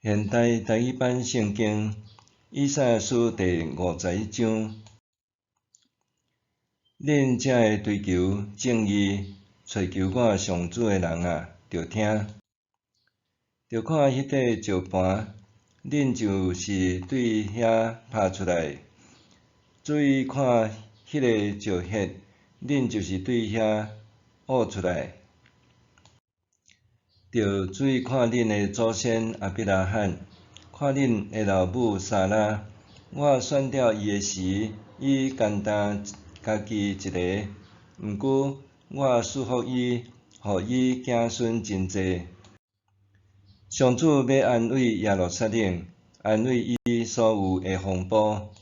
現代台語版聖經以賽亞書第51章，恁遮个追求正義、揣求我上主的人啊，著聽，著看彼塊石盤，恁就是對遐拍出來；注意看彼个石礅，恁就是對遐挖出來。著注意看恁的祖先亞伯拉罕，看恁的老母撒拉。我選召伊的時，伊干焦家己一个，毋過我賜福伊，予伊子孫真濟。上主欲安慰耶路撒冷，安慰伊所有的風波。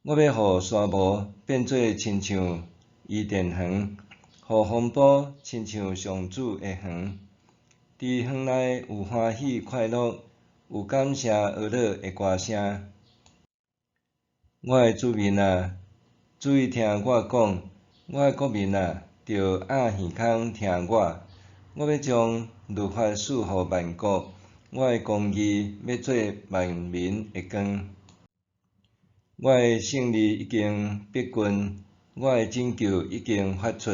我欲予沙漠變做親像伊甸園，予風波親像上主的園。佇園內有歡喜快樂，有感謝呵咾的歌聲。我的子民啊，注意聽我講；我的國民啊，著掩耳孔聽我。我欲將律法賜予萬國，我的公義欲做萬民的光。我的勝利已經逼近，我的拯救已經發出。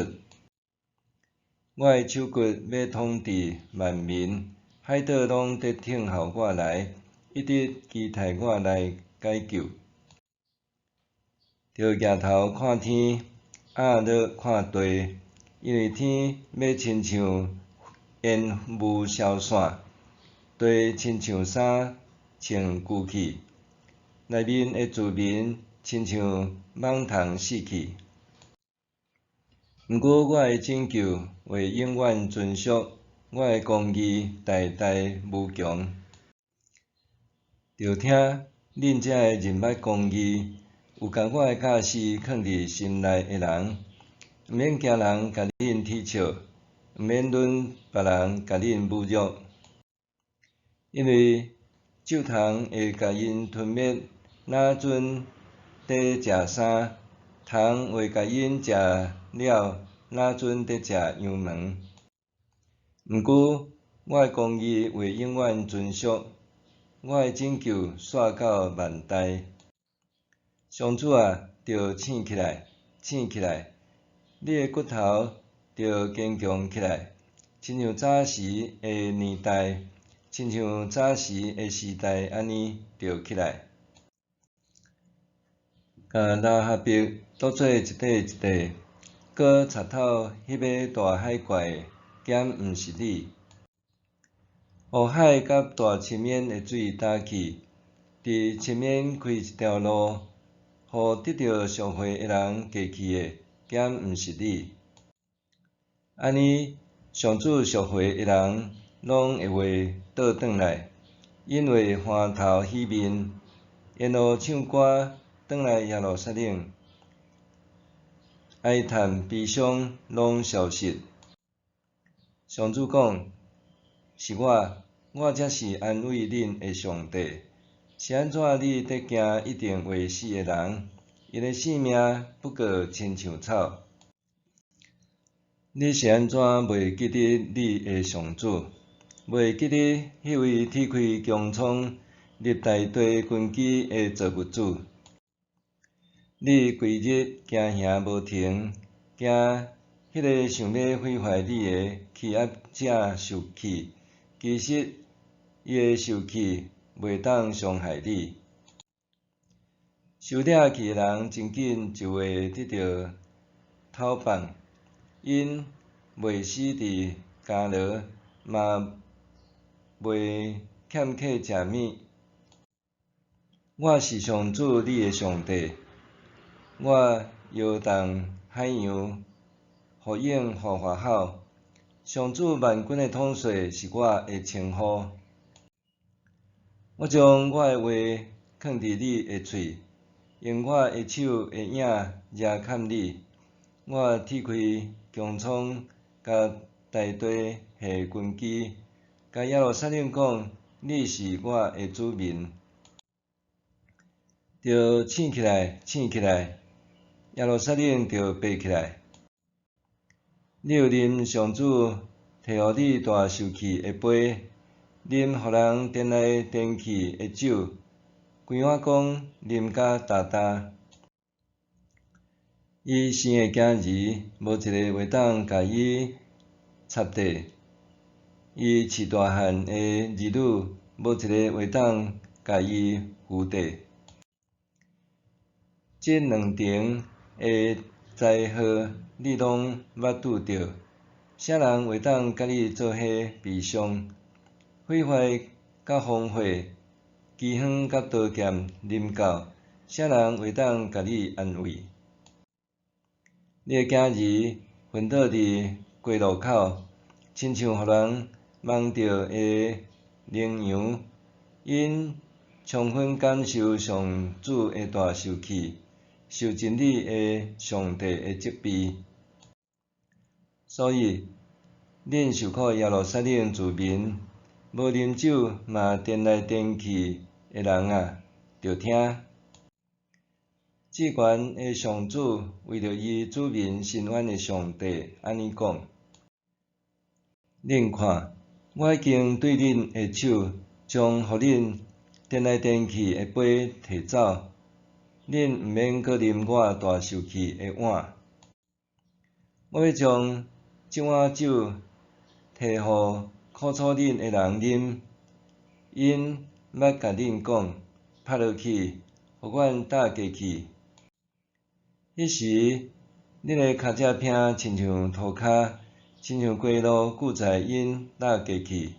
我的手骨欲統治萬民，海島攏佇等候我來，一直期待我來解救。著舉頭看天，仰落看地，因為天欲親像煙霧消散，地親像衫穿舊去，內面的住民親像蠓蟲死去。毋過我的拯救會永遠存續，我的公義代代無窮。著聽恁遮个認捌公義，有共我的教示囥佇心內的人，毋免驚人共恁恥笑，毋免忍別人共恁侮辱，因為蛀蟲會共𪜶吞滅，若陣佇食衫；蟲會共𪜶食了，若陣佇食羊毛。毋過，我的公義會永遠存續，我的拯救紲到萬代。上主啊，著醒起來，醒起來！你的骨頭著堅強起來，親像早時的年代，親像早時的時代按呢，著起來。共喇哈伯剁做一塊一塊，閣賊透彼尾大海怪的，敢毋是你？予海佮大深淵的水焦去，佇深淵開一條路，予得著贖回的人過去的，敢毋是你？按呢，上主贖回的人攏會會倒轉來，𪜶會歡頭喜面，沿路唱歌，轉來耶路撒冷，哀嘆悲傷攏消失。上主講：是我，我才是安慰恁的上帝。是按怎你佇驚一定會死的人？𪜶的性命不過親像草。你是按怎袂記得你的上主？袂記得彼位鐵開穹蒼、立大地根基的造物主？你規日驚嚇無停，驚彼个想欲毀壞你的欺壓者受氣，其實伊的受氣袂當傷害你。受掠去的人真緊就會得著討放，𪜶袂死佇監牢，嘛袂欠缺食物。我是上主你的上帝，我搖動海洋，予湧發發吼。上主萬軍的統帥是我的稱呼。我將我的話囥佇你的喙，用我的手的影遮蓋你。我鐵開穹蒼，共大地下根基，共耶路撒冷講：你是我的子民。著醒起來，醒起來！耶路撒冷著爬起來。你有啉上主提予你大受氣的杯，啉予人顛來顛去的酒，規碗公啉甲焦焦。伊生的囝兒，無一个會當共伊插綴；伊飼大漢的兒女，無一个會當共伊扶綴。這兩重的災禍，你攏捌拄著，啥人會當佮你做伙悲傷？毀壞佮荒廢，饑荒佮刀劍臨到，啥人會當共你安慰？你的囝兒昏倒佇街路口，親像予人網著的羚羊，𪜶充分感受上主的大受氣，受真理的上帝的責備。所以，恁受苦的耶路撒冷住民，無啉酒嘛顛來顛去的人啊，著聽！至懸的上主為著伊子民伸冤的上帝按呢講：恁看，我已經對恁的手將予恁顛來顛去的杯提走，恁毋免閣啉我大受氣的碗。我欲將這碗酒提予苦楚恁的人啉，𪜶捌共恁講：拍落去，予阮搭過去。彼時，恁的跤跡坪親像塗跤，親像街路記載𪜶搭過去。